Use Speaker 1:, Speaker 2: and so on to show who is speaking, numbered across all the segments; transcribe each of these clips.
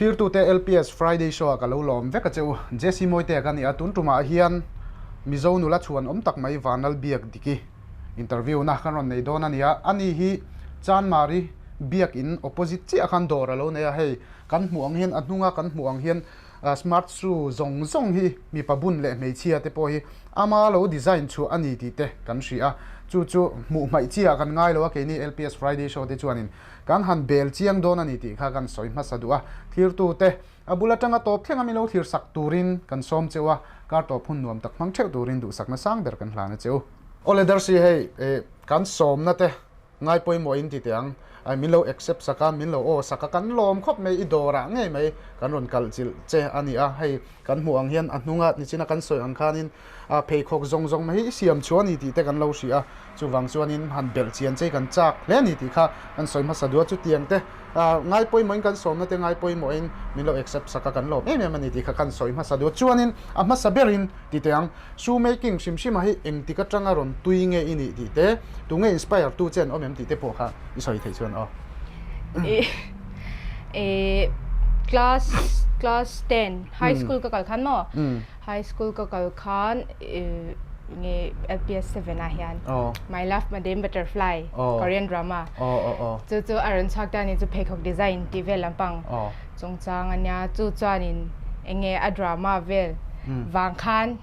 Speaker 1: Thirtute LPS Friday Show ah ka lo lawm vek a che u. Jesse Mawitea ka ni a, tun tumah hian Mizo nula chhuan awm tak mai Vanlal Biak Diki interview na kan rawn nei dawn a ni a. Ani hi Chanmari Biakin opposite chiah khan dawr a lo nei a, hei kan hmuh ang hian a hnunga kan hmuh ang hian Smart shoe zawng zawng hi mipa bun leh hmeichhia te pawh hi ama lo design chhuah a ni tih te kan hria a, chu chu hmuh hmaih chi ah kan ngai lo a, keini LPS Friday show te chuanin kan han bel chiang dawn a ni tih kha kan sawi hmasa duh a, thirtu te a bul atanga tawp thleng a mi lo thlir sak turin kan sawm cheu a, kar tawp hun nuam tak hmang theuh turin duhsakna sang ber kan hlan a cheu. Awle Darcy hei kan sawmna te Ngai pawimawh in ti teh ang. Ai min lo accept sak a, min lo aw sak a, kan lawm khawp mai, i dawrah ngei mai kan rawn kalh chilh che a ni a, hei kan hmuh ang hian a hnunga nichina kan sawi ang khanin a pheikhawk zawng zawng mai hi i siam chhuah a ni tih te kan lo hrih a, chuvang chuanin han belh chian che kan chak hle a ni tih kha kan sawi hmasa duh a, chutiang te ngai pawimawhin kan sawmna te ngai pawimawhin min lo accept sak a, kan lawm em em a ni tih kha kan sawi hmasa duh a, chuanin a hmasa berin ti teh ang. Shoe making hrim hrim ah hi engtik atanga rawn tui nge i nih tih te, tu nge inspire tu che an awm em tih te pawh kha i sawi theih chuan aw.
Speaker 2: I class class 10 high school ka kal khan maw high school ka kal khan nge LPS 7 ah hian My Love Madame Butterfly Korean drama chu chu a rawn chhuak ta ni chu pheikhawk design tih vel lampang chungchang ania chu chuanin enge a drama vel vang khan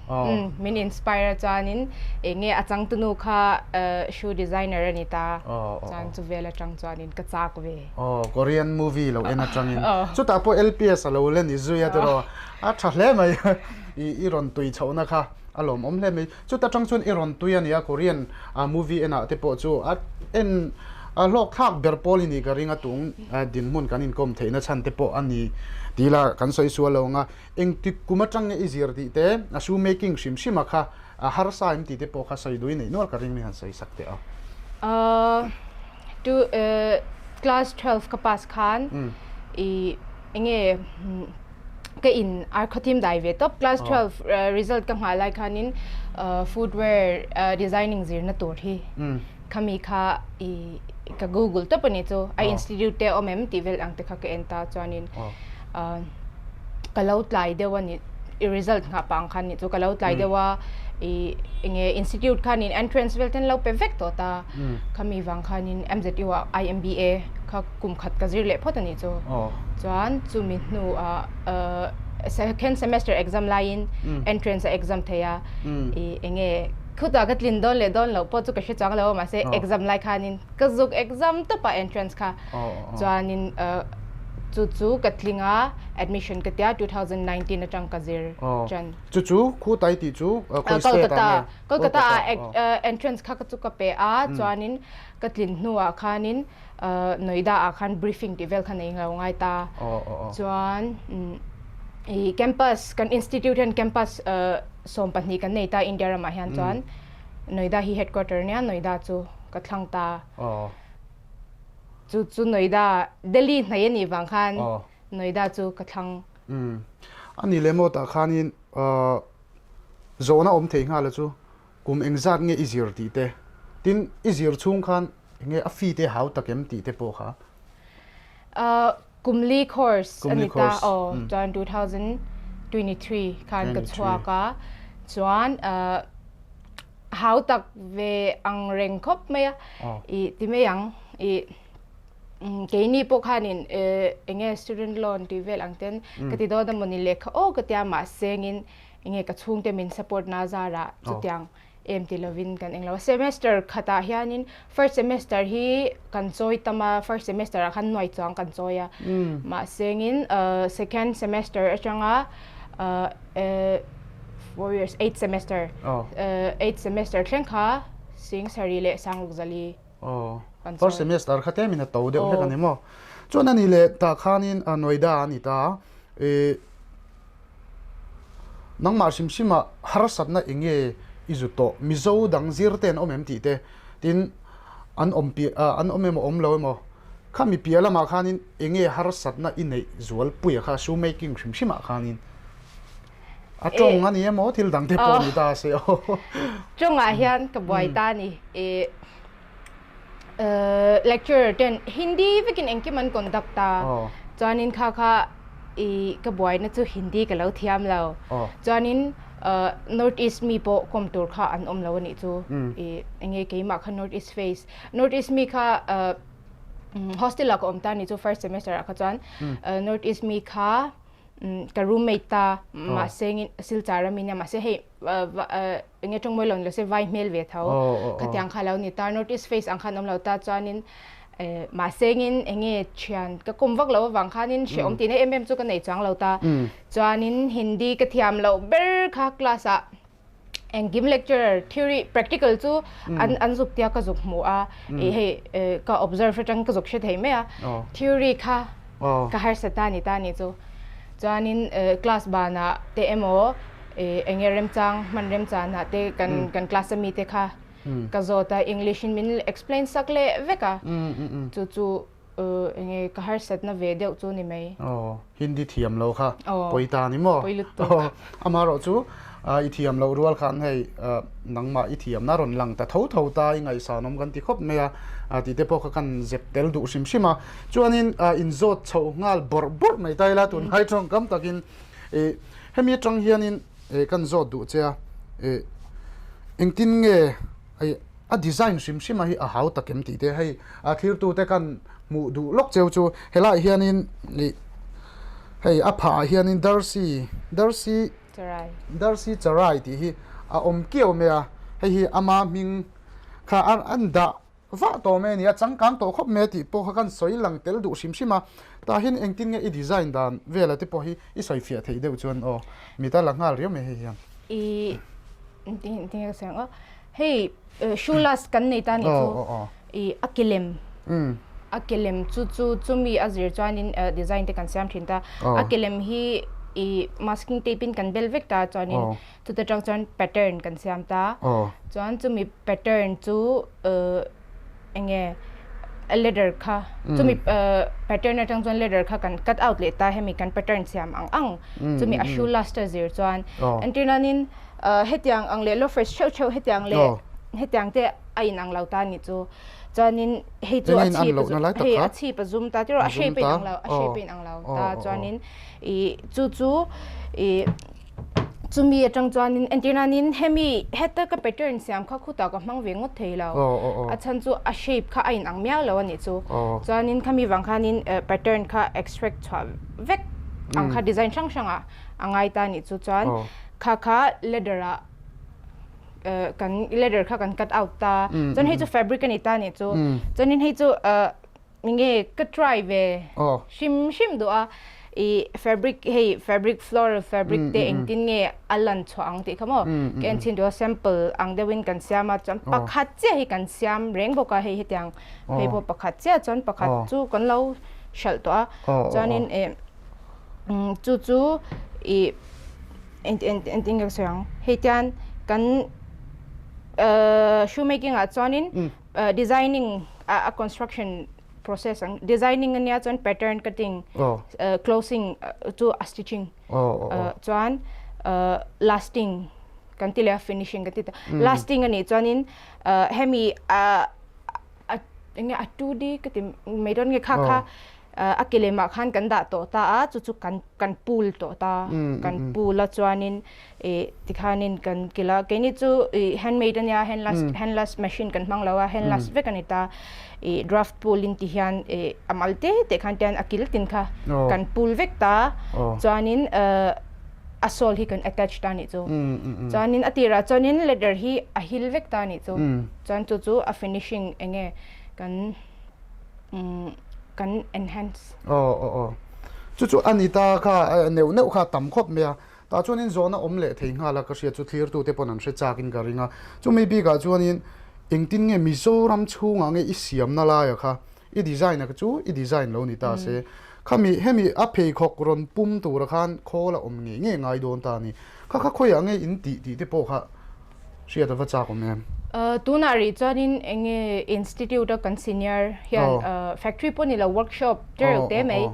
Speaker 2: min inspire a chuanin enge a changtunu kha shoe designer ani ta chuan chu vel atang chuanin ka chak ve.
Speaker 1: Aw Korean movie lo en atangin chutah pawh LPS a lo len i zui a tiraw a tha hle mai i rawn tui chhohna kha a lawmawm hle mai chuta tang chuan i rawn tui ania Korean movie enah te pawh chu a en a hlawk thlak ber pawl i nih ka ring a tung dinhmun kan inkawm theihna chhan te pawh a ni tih la kan sawi sual lo ang a engtik kum atang nge i zir tih te a shoe making hrim hrim a kha a harsa em tih te pawh kha sawi duh i neih nual ka ring ni han sawi sak teh aw.
Speaker 2: To class 12 ka pass khan i enge ka in ar khawthim dai ve tawp class 12 result ka nghah lai khanin footwear designing zirna tur hi khami kha i ka google tawp ani chu a institute te awm em tih vel ang te kha ka en ta chuanin ka lo tlai deuh ani i result nghah pah ang khan ni chu ka lo tlai deuh a i enge institute khanin entrance vel ten lo pe vek tawh ta khami vang khanin MZU ah IMBA kha kum khat ka zir leh phawt ani chu chuan chumi hnu ah second semester exam laiin entrance a exam thei a i enge khutah ka tlin dawn leh dawn loh pawh chu ka hre chuang lo a mahse exam lai khanin ka zuk exam tawp a entrance kha chuanin chu chu ka tling a admission ka tia 2019 atang ka zir chan
Speaker 1: chu chu khu tai tih chu khawi state ah nge
Speaker 2: Kolkata ah entrance kha ka chu ka pe a chuanin ka tlin hnuah khanin Noida ah khan briefing tih vel kha nei lo ngai ta. Chuan i campus kan institute hian campus 12 kan nei ta India ramah hian chuan Noida hi headquarter nia Noida chu ka thlang ta. Chu chu Noida Delhi hnai anih vang khan Noida chu ka thlang.
Speaker 1: Ani leh maw tah khanin zawhna awm thei nghal a chu Kum engzat nge i zir tih te, tin i zir chhung khan enge a fee te hau tak em tih te pawh kha?
Speaker 2: Kum li course a ni ta aw, chuan 2023 khan ka chhuak a, chuan hau tak ve ang reng khawp mai a, i ti mai ang, i keini pawh khanin enge student loan tih vel ang ten ka ti dawn a mawni lehkha aw ka tia mahsengin enge ka chhungte min support na zarah chutiang em ti lovin kan englo a. Semester khatah hianin first semester hi kan chawi tam a, first semester ah khan nuai chuang kan chawi a. Mahsengin second semester atanga 4 years, eight semester, eight semester thleng kha sing sarih leh sangruk zali kan chawi.
Speaker 1: First semester kha tlemin a to deuh hlek a ni maw? Chuan ani leh tah khanin Noida a ni ta. Nangmah hrim hrimah harsatna eng nge i zu tawh? Mizo dang zir te an awm em tih te, tin an awm piah an awm emaw awm lo emaw, khami piah lamah khanin eng nge harsatna i neih zualpuia kha shoe making hrim hrimah khanin a tawng a ni emaw thil dang te pawh ni ta se aw.
Speaker 2: Tawngah hian ka buai ta a ni. I lecturer ten Hindi vekin engkim an conduct a, chuanin kha kha. I ka buaina chu Hindi ka lo thiam lo. Chuanin North East mi pawh kawm tur kha an awm lo a nih chu. I enge keimah kha North East face. North East mi kha hostel ah ka awm ta nih chu first semester ah kha chuan North East mi kha ka roommate ta mahse Silchar ami nia mahse hei enge tawng mawi lo ni lo se vai hmel ve tho khatiang kha lo ni ta North East face ang khan awm lo ta chuanin mahsengin enge thian ka kum vak lo avang khanin hrehawm tihna em em chu ka nei chuang lo ta chuanin Hindi ka thiam loh ber kha class ah engkim lecturer theory practical chu an an zuk tia ka zuk hmu a i hei ka observe atang ka zuk hre thei mai a theory kha ka harsat ta ni ta ni chu chuanin class banah te emaw enge remchang hman remchanah te kan kan class ami te kha ka zawt a English in min explain sak leh vek a chu chu enge ka harsatna ve deuh chu ni mai.
Speaker 1: Aw Hindi thiam lo kha pawi ta ni maw?
Speaker 2: Pawi lutuk.
Speaker 1: Amaherawh chu i thiam loh rual khan hei nangmah i thiamna rawn lang ta tho tho ta i ngaihsanawm kan ti khawp mai a tih te pawh kha kan zep tel duh hrim hrim a. Chuanin inzawt chhoh nghal bawrh bawrh mai ta ila tunlai tawngkam takin hemi atang hianin kan zawt duh che a engtin nge a design hrim hrim a hi a hau tak em tih te hei a thlirtute kan hmuh duh lawk cheu chu helaiah hianin ih hei a phah ah hianin darsi darsi darsi charai tih hi a awm kiau mai a hei hi ama hming kha an dah vah tawh mai a ni a changkang tawh khawp mai a tih pawh kha kan sawi lang tel duh hrim hrim a tah hian engtin nge i design dan vel a te pawh hi i sawi fiah theih deuh chuan aw mit a la nghal riau mai hei hian.
Speaker 2: I engtin nge ka sawi ang aw Hei shoe last kan nei ta nih chu i a ke lem a ke lem chu chu chumi a zir chuanin design te kan siam thin ta a ke lem hi i masking tape in kan bel vek ta chuanin chuta tang chuan pattern kan siam ta chuan chumi pattern chu enge leather kha chumi pattern atang chuan leather kha kan cut out leh ta hemi kan pattern siam ang ang chumi a shoe last a zir chuan entirnanin hetiang ang leh loafers theuh theuh hetiang leh hetiang te a in ang lo ta ni chu chuanin hei chu a chhip hei a chhip a zum ta tiraw a shape a in ang lo a shape a in ang lo ta chuanin i chu chu i chumi atang chuanin entirnanin hemi heta ka pattern siam kha khutah ka hmang ve ngawt thei lo a chhan chu a shape kha a in ang miau lo a nih chu chuanin khami vang khanin pattern kha extract chhuah vek ang kha design hrang hrang ah a ngai ta nih chu chuan kha kha leather ah kan leather kha kan cut out ta chuan hei chu fabric a ni ta nih chu chuanin hei chu nge ka try ve hrim hrim duh a i fabric hei fabric floral fabric te engtin nge a lan chhuah ang tih kha maw ka en chhin duh a sample ang deuhin kan siam a chuan pakhat chiah hi kan siam reng bawk a hei hetiang hei pawh pakhat chiah chuan pakhat chu kan lo hralh tawh a chuanin eh chu chu i engtin nge ka sawi ang hei tian kan shoemaking ah chuanin designing a construction process ang designing ania chuan pattern cutting closing chu a stitching chuan lasting kan ti leh a finishing kan ti ta lasting ani chuanin hemi a enge a 2D ka ti mai dawn nge kha kha a ke lemah khan kan dah tawh ta a chu chu kan kan pool tawh ta kan pool a chuanin ih tikhanin kan kil a keini chu ih handmade ania hand last hand last machine kan hmang lo a hand last vek a ni ta ih draft pool in ti hian ih a mal te te khan tian a kil tin kha kan pool vek ta chuanin a sole hi kan attach ta nih chu chuanin a tirah chuanin leather hi a hil vek ta nih chu chuan chu chu a finishing enge kan kan enhance.
Speaker 1: Aw aw aw. Chu chu a ni ta kha neuh neuh kha tam khawp mai a. Tah chuanin zawhna awm leh thei nghal a ka hriat chu thlirtute pawn an hre chakin ka ring a. Chumi bikah chuanin engtin nge Mizoram chhungah nge i siamna laia kha i design a chu i design lo ni ta se. Khami hemi a pheikhawk rawn pum tura khan khawl a awm ngei ngei ngai dawn ta a ni. Kha kha khawiah nge in tih tih te pawh kha Hriat a va chak awm em?
Speaker 2: Tunah rih chuanin eng nge institute a kan senior hian factory pawh ni lo workshop tereuh te mai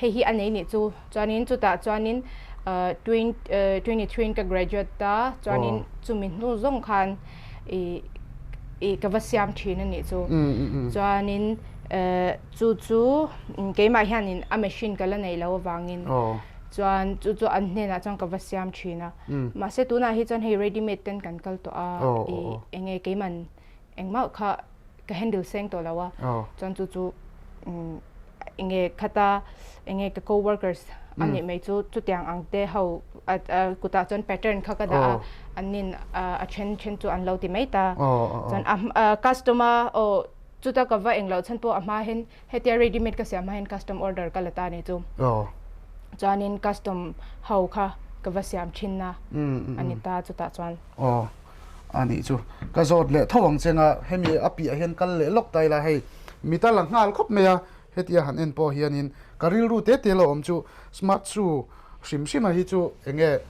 Speaker 2: hei hi a nei nih chu. Chuanin chutah chuanin 23 in ka graduate ta chuanin chumi hnu zawng khan i i ka va siam thin a nih chu. Chuanin chu chu keimah hianin a machine ka la nei lo avangin. Chuan chu chu an hnenah chuan ka va siam thin a. Mahse tunah hi chuan hei ready made ten kan kal tawh a, i enge keiman engmah kha ka handle seng tawh lo a. Chuan chu chu enge khata enge ka co workers a nih mai chu chutiang ang te ho kutah chuan pattern kha ka dah a, an nin a then then chu an lo ti mai ta. Chuan a customer aw chuta ka va engloh chhan pawh a hma hian Hetia ready made ka siam hmain custom order ka la ta ni chu. Chuanin custom ho kha ka va siam thin a a ni ta chutah chuan.
Speaker 1: Aw a nih chu. Ka zawt leh tho ang che nga hemi a piah hian kal leh lawk ta ila hei mit a la nghal khawp mai a, hetia han en pawh hianin ka rilru te te lo awm chu smart shoe hrim hrim a hi chu enge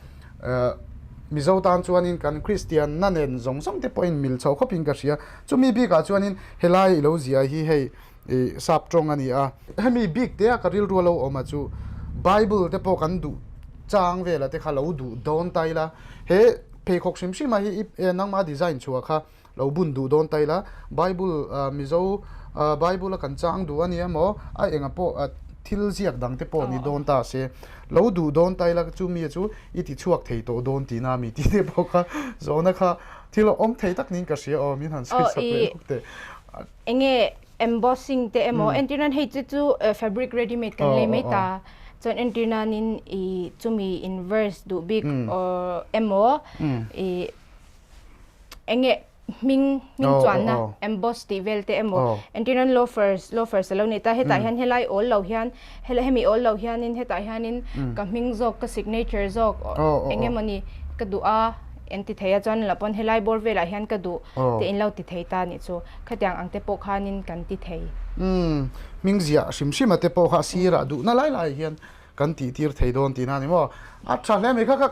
Speaker 1: Mizo tan chuanin kan Kristian na nen zawng zawng te pawhin mil chho khawpin ka hria. Chumi bikah chuanin helai i lo zia hi hei I sap tawng a ni a. Hemi bik te a ka rilru a lo awm a chu Bible te pawh kan duh chang vel a te kha lo duh dawn ta ila, he pheikhawk hrim hrim a hi i nangma design chhuah kha lo bun duh dawn ta ila, Bible Mizo Bible a kan chang duh a ni emaw a enga pawh thil ziak dang te pawh ni dawn ta se, lo duh dawn ta ila chu mi chu i ti chhuak thei tawh dawn tihna mi tih te pawh kha zawhna kha thil awm thei tak niin ka hria aw min han sawi sak leh lawk teh.
Speaker 2: Enge embossing te emaw entir nan hei chu chu fabric ready made kan lei mai ta chuan entir nanin i chumi inverse duh bik or emaw i enge hming hming chuanna emboss tih vel te emaw entir nan loafers loafers alo ni ta hetah hian helai awl lo hian hemi awl lo hianin hetah hianin ka hming zawk ka signature zawk engemawni ka duh a en ti thei a chuan la pawn helai bawr velah hian ka duh te in lo ti thei ta nih chu khatiang ang te pawh khanin kan ti thei.
Speaker 1: Umm hming ziah hrim hrim a te pawh kha a sirah duhna lai lai hian kan tih tir thei dawn tihna a ni maw? A tha hle mai kha kha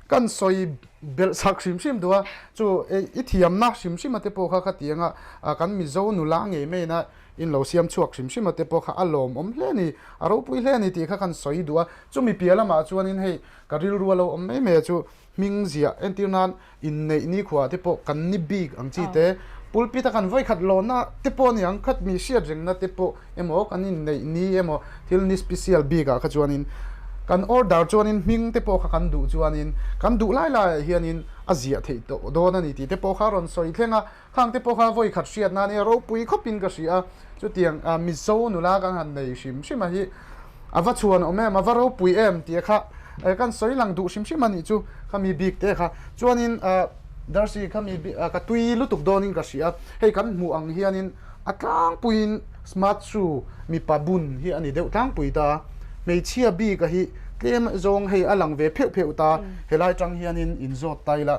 Speaker 1: kan sawi belh chak hrim hrim duh a chu i thiamna hrim hrim a te pawh kha khatiang a kan Mizo nula ngei maiin a in lo siam chhuak hrim hrim a te pawh kha a lawmawm hle a ni a ropui hle a ni tih kha kan sawi duh a chumi piah lamah chuanin hei ka rilru a lo awm mai mai a chu hming ziah entir nan inneih nikhua te pawh kan ni bik ang chi te, pulpit a kan vawikhat lawnna te pawh a ni ang, khat mi hriat rengna te pawh emaw kan inneih ni emaw thil ni special bik ah kha chuanin kan order chuanin hming te pawh kha kan duh chuanin kan duh lai lai ah hianin a ziah theih tawh dawn a ni tih te pawh kha a rawn sawi thleng a, khang te pawh kha vawikhat hriat nan nia ropui khawpin ka hria a, chutiang Mizo nula kan han nei hrim hrim a hi a va chhuan awm em, a va ropui em tih kha kan sawi lang duh hrim hrim a nih chu khami bik te kha. Chuanin Darcy khami ka tui lutuk dawnin ka hria a, hei kan hmuh ang hianin a tlangpuiin smart shoe mipa bun hi a ni deuh tlangpui ta, hmeichhia bik a hi tlem zawng hei a lang ve pheuh pheuh ta, helai tang hianin inzawt ta ila.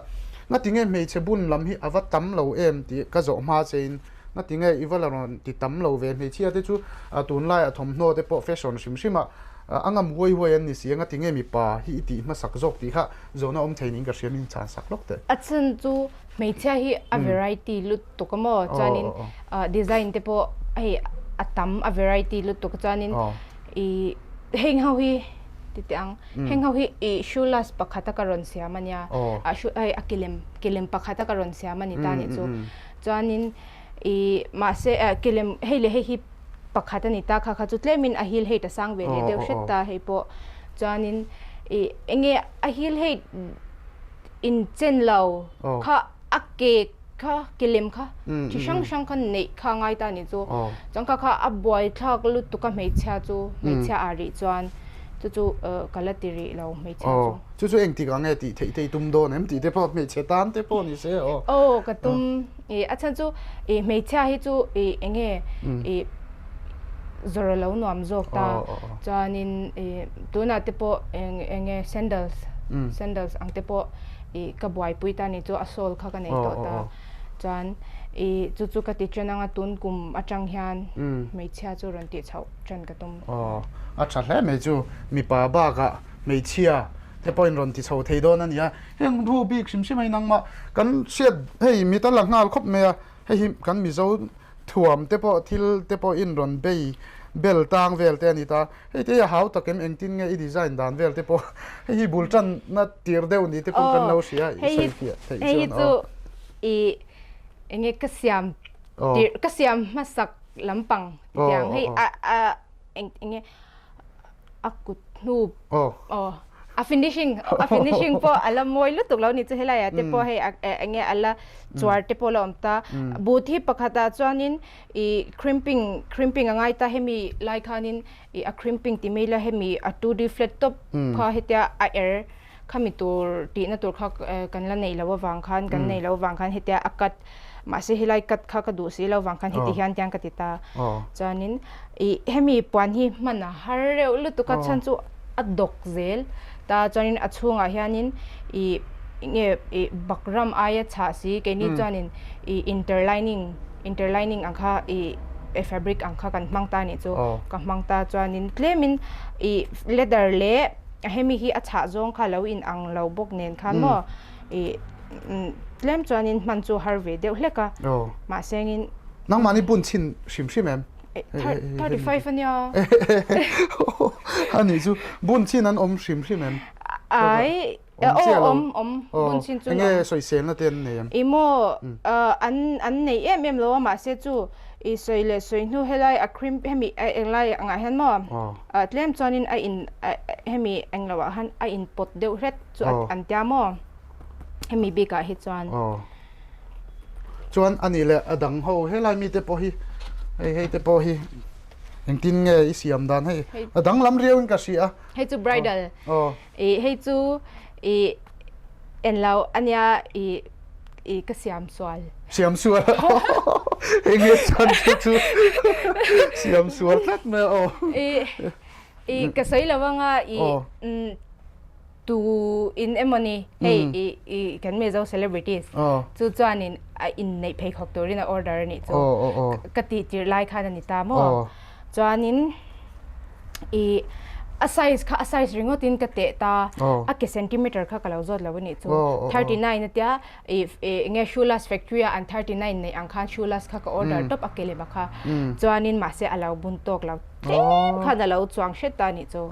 Speaker 1: Ngatinge hmeichhe bun lam hi a va tam lo em tih ka zawh hma chein ngatinge i va la rawn ti tam lo ve hmeichhia te chu tunlai ah thawmhnaw te pawh fashion hrim hrim ah a ngam huai huai an ni si a ngatinge mipa hi i tih hmasak zawk tih kha zawhna awm thei niin ka hria min chhan sak lawk teh.
Speaker 2: A chhan chu hmeichhia hi a variety lutuk a maw chuanin design te pawh hei a tam a variety lutuk a chuanin i heng ho hi ti teh ang. Heng ho hi i shoe last pakhat a ka rawn siam a nia. A shoe hei a kilem kilem pakhat a ka rawn siam a ni ta nih chu. Chuanin i mahse kilem hei leh hei hi pakhat a ni ta kha kha chu tlemin a heel height a sang ve leh deuh hret ta hei pawh. Chuanin i enge a heel height inchen lo kha a ke kha kilem kha chi hrang hrang kha neih kha a ngai ta a ni chu chuan kha kha a buai thlak lutuk a hmeichhia chu hmeichhia ah rih chuan chu chu ka la ti rih lo hmeichhia chu
Speaker 1: chu chu engtik ang nge tih theih te i tum dawn em tih te pawh hmeichhe tan te pawh ni se aw
Speaker 2: aw ka tum i a chhan chu i hmeichhia hi chu i enge i zawrh a lo nuam zawk ta chuanin i tunah te pawh eng enge sandals sandals ang te pawh i ka buaipui ta ni chu a sawl kha ka nei tawh ta chuan i chu chu ka ti ṭan anga tun kum aṭang hian hmeichhia chu rawn tih chhoh ṭan ka tum.
Speaker 1: Aw a ṭha hle mai chu mipa bakah hmeichhia te pawhin rawn ti chho thei dawn a nia heng ru bik hrim hrim a inang mah kan hriat hei mit a la nghal khawp mai a hei hi kan Mizo thuam te pawh thil te pawh in rawn bei bel tang vel te a ni ta. Hei te hi a hau tak em engtin nge i design dan vel te pawh hei hi bul tan na tir deuh ni te pawh kan lo hria i sawi fiah theih chuan
Speaker 2: hei hi chu i enge ka siam tir ka siam hmasak lampang tiang hei a a eng enge a kut. hnu aw a finishing a finishing pawh a la mawi lutuk lo ni chu helai ah te pawh hei eng nge a la chuar te pawh a la awm ta boot hi pakhat ah chuanin ih crimping crimping a ngai ta hemi lai khanin ih a crimping ti mai ila hemi a 2D flat tawp kha hetia a er khami tur tihna tur kha kan la neih loh avang khan kan neih loh avang khan hetia a cut mahse helai cut kha ka duh si loh avang khan heti hian tiang ka ti ta chuanin ih hemi puan hi hman a har reuh lutuk a chhan chu a dawk zel ta chuanin a chhungah hianin ih enge ih bakram aia chhah si keini chuanin ih interlining interlining ang kha ih fabric ang kha kan hmang ta anih chu ka hmang ta chuanin tlemin ih leather leh hemi hi a chhah zawng kha lo in ang lo bawk nen khan maw ih tlem chuanin hman chu har ve deuh hlek a mahse engin
Speaker 1: Nangmahni bun chhin hrim hrim em?
Speaker 2: 35 ania.
Speaker 1: Ani chu bun chhin an awm hrim hrim em?
Speaker 2: Ai awm awm bun chhin chu
Speaker 1: enge sawiselna te an nei em?
Speaker 2: I maw an an nei em em lo a mahse chu i sawi leh sawi hnu helai a cream hemi englai angah hian maw tlem chuanin a in hemi englo ah khan a in pawt deuh hret chu an tia maw hemi bikah hi chuan.
Speaker 1: Chuan ani leh a dang ho helai mite pawh hi hei hei te pawh hi engtin nge i siam dan hei a dang lam riau in ka hria a.
Speaker 2: Hei chu bridal. I hei chu i enlo ania i i ka siam sual.
Speaker 1: Siam sual enge chuan chu chu siam sual tlat mai a aw.
Speaker 2: I i ka sawi lo anga i tu in emawni hei i i kan Mizo celebrities chu chuanin a inneih pheikhawk turin a order a nih chu ka tih tirh lai khan a ni ta maw chuanin i a size kha a size ringawtin ka teh ta a ke centimeter kha ka lo zawt lo a nih chu 39 a tia i enge shoe last factory a an 39 neih ang khan shoe last kha ka order tawp a ke lema kha chuanin mahse a lo bun tawk lo tlem khan a lo chuang hret ta a nih chu.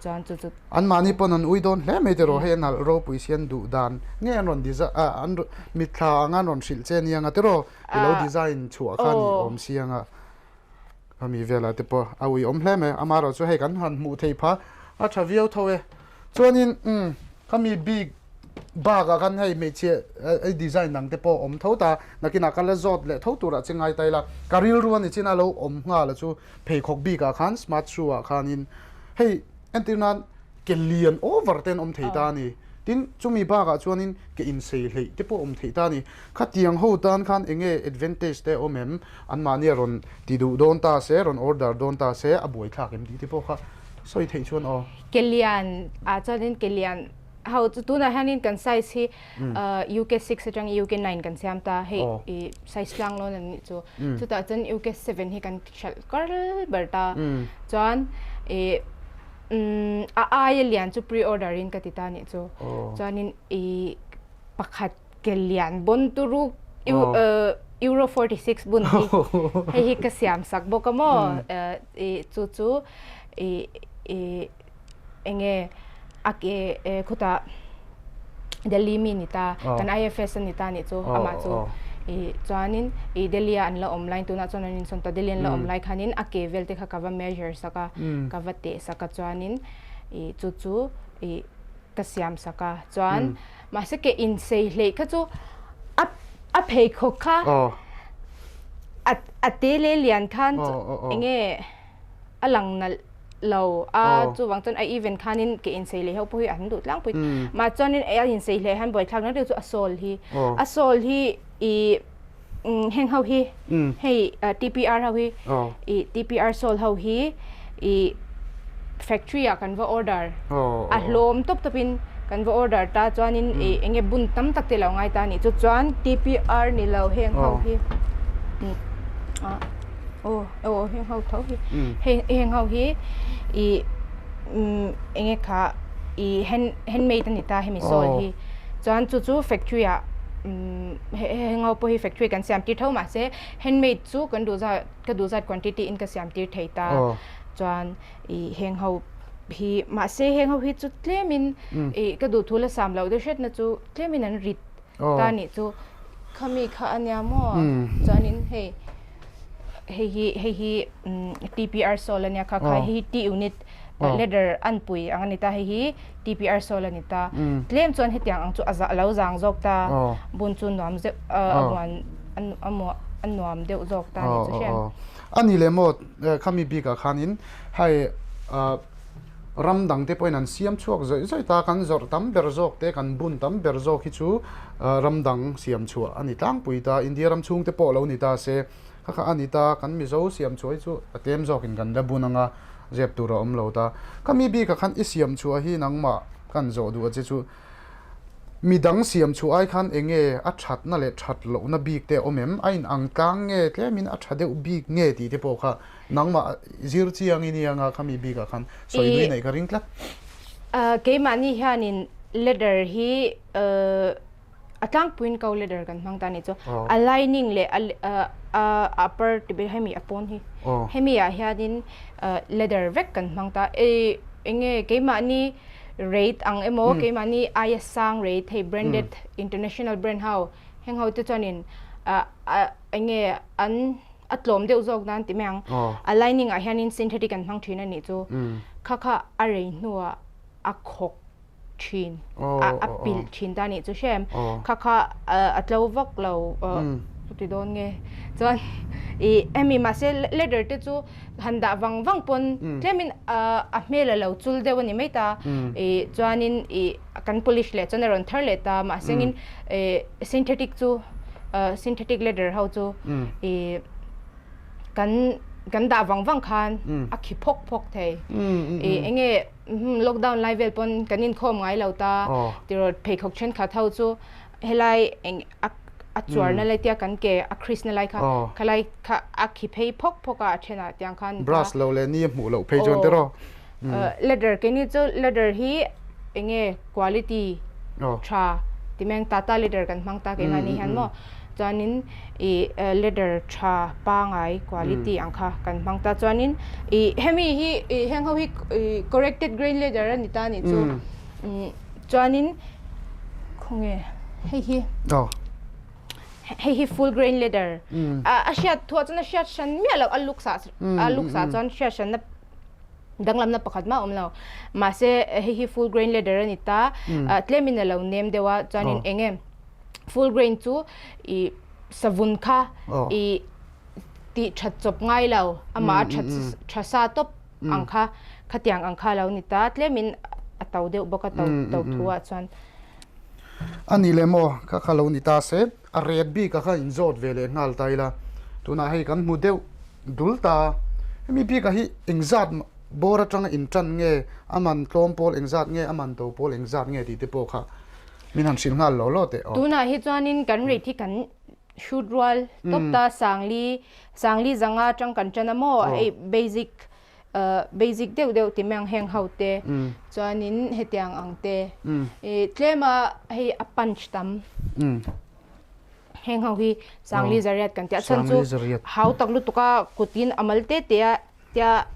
Speaker 2: Chuan chu chu.
Speaker 1: Anmahni pawn an ui dawn hle mai tiraw hei a nalh ropui si an duh dan nge an rawn design ah an mitthla anga an rawn hrilh che ania nga tiraw i lo design chhuah kha ni awm si anga khami velah te pawh a ui awm hle mai amaherawh chu hei kan han hmuh thei pha a tha viau tho e chuanin umm khami bik bakah khan hei hmeichhia i design dang te pawh awm tho ta nakinah ka la zawt leh tho turah che ngai ta ila ka rilru a ni chin a lo awm nghal a chu pheikhawk bikah khan smart shoe ah khanin hei entir nan ke lian over te an awm thei ta a ni tin chumi bakah chuanin ke insei hleih te pawh awm thei ta a ni khatiang ho tan khan eng nge advantage te a awm em anmahni a rawn ti duh dawn ta se rawn order dawn ta se a buaithlak em tih te pawh kha sawi theih chuan aw.
Speaker 2: Ke lian ah chuanin ke lian ho chu tunah hianin kan size hi UK 6 atang UK 9 kan siam ta hei i size tlang lawn an nih chu chutah chuan UK 7 hi kan hralh kar ber ta chuan i a aia lian chu pre order in ka ti ta nih chu chuanin i pakhat ke lian bon turu euro 46 bun hi hei hi ka siam sak bawk a maw i chu chu i i enge a ke khutah Delhi mi ni ta kan IFS a ni ta nih chu amah chu i chuanin i Delhi a an la awm lai tunah chuan an insawn ta Delhi an la awm lai khanin a ke vel te kha ka va measure sak a ka va teh sak a chuanin i chu chu i ka siam sak a chuan mahse ke insei hleih kha chu a a pheikhawk kha a a te leh lian khan enge a lang nalh lo a chuvang chuan a event khanin ke insei leh ho pawh hi an duh tlangpui mah chuanin a insei hle hian buaithlak reng reng chu a sawl hi a sawl hi i heng ho hi hei TPR ho hi i TPR sawl ho hi i factory ah kan va order a hlawm tawp tawpin kan va order ta chuanin i enge bun tam tak te lo ngai ta a nih chu chuan TPR ni lo heng ho hi Aw aw heng ho tho hi hei heng ho hi i eng nge kha i hand handmade a ni ta hemi sawl hi chuan chu chu factory ah heng ho pawh hi factory kan siam tir tho mahse handmade chu kan duh zat ka duh zat quantity in ka siam tir thei ta chuan i heng ho hi mahse heng ho hi chu tlem in i ka duh thu la sam loh deuh hretna chu tlem in an rit ta nih chu khami kha a nia maw chuanin hei hei hi hei hi TPR sawl a nia kha kha hei hi T unit. Leather an pui ang a ni ta, hei hi TPR sole a ni ta. Tlem chuan hetiang ang chu a lo zang zawk ta, bun chu nuam zeuh a muan a nuam deuh zawk ta a ni chu hriat.
Speaker 1: A ni leh maw khami bikah khanin hei ram dang te pawhin an siam chhuak zawih zawih ta, kan zawrh tam ber zawk te kan bun tam ber zawk hi chu ram dang siam chhuah a ni tlangpui ta, India ram chhung te pawh lo ni ta se kha kha a ni ta, kan Mizo siam chhuah hi chu a tlem zawkin kan la bun anga zep tur a awm lo ta. Khami bikah khan i siam chhuah hi nangmah kan zawh duh a che chu midang siam chhuah ai khan eng nge a thatna leh that lohna bik te a awm em? A inang tlang nge tlemin a tha deuh bik nge tih te pawh kha nangmah zir chiang i nia nga khami bikah khan sawi nui neih ka ring tlat.
Speaker 2: Keimahni hianin leather hi a tlangpuiin ko leather kan hmang ta ni chu a lining leh a upper ti ber hemi a pawn hi hemi ah hianin leather vek kan hmang ta enge keimahni rate ang emaw keimahni aia sang rate hei branded international brand ho heng ho te chuanin enge an a tlawm deuh zawk nan ti mai ang a lining ah hianin synthetic an hmang thin a nih chu kha kha a rei hnuah a khawk thin a pilh thin ta nih chu hrem kha kha a tlo vak lo ti dawn nge chuan i hemi mahse leather te chu han dah vang vang pawn tlemin a hmel a lo chul deuh a ni mai ta i chuanin i kan polish leh chuan a rawn thar leh ta mahse engin synthetic chu synthetic leather ho chu i kan kan dah vang vang khan a khi phawk phawk thei i enge Lockdown lai vel pawn kan inkhawm ngai lo ta tiraw pheikhawk thenkhat ho chu helai eng a chuarna lai tia kan ke a crease na lai kha khalai kha a khi phei phawk phawk a a thenah tiang khan
Speaker 1: brush lo leh ni a hmuh loh phei chuan tiraw
Speaker 2: leather keini chu leather hi enge quality tha ti mai ang Tata leather kan hmang ta keimahni hian maw chuanin ih leather tha pangai quality ang kha kan hmang ta chuanin ih hemi hi ih heng ho hi ih corrected grain leather a ni ta a nih chu chuanin khawnge hei hi hei hi full grain leather a hriat thuah chuan a hriat hran miah loh a looks ah a looks ah chuan hriat hranna Danglamna pakhat mah a awm lo. Mahse hei hi full grain leather a ni ta. Tlemin a lo nem deuh a, chuanin eng nge full grain chu i savun kha i tih that chawp ngai lo, amah a that tha sa tawp ang kha, khatiang ang kha a lo ni ta. Tlemin a to deuh bawk a, to to thu ah chuan.
Speaker 1: A ni leh maw, kha kha lo ni ta se, a ret bik a kha inzawt ve leh nghal ta ila, tunah hei kan hmu deuh. Dul ta, hemi bikah hi engzat bawr atanga intan nge, a man tlawm pawl engzat nge, a man to pawl engzat nge tih te pawh kha min han hrilh nghal lo lo teh aw.
Speaker 2: Tunah hi chuanin kan rate hi kan shoot rual tawp ta, Sangli, Sangli zanga atang kan tan a maw, hei basic, basic deuh deuh ti mai ang heng ho te, chuanin hetiang ang te, ih tlema hei a punch tam. Heng ho hi Sangli Zariat kan tia chhan chu hau tak lutuk a kutin a mal te te a tia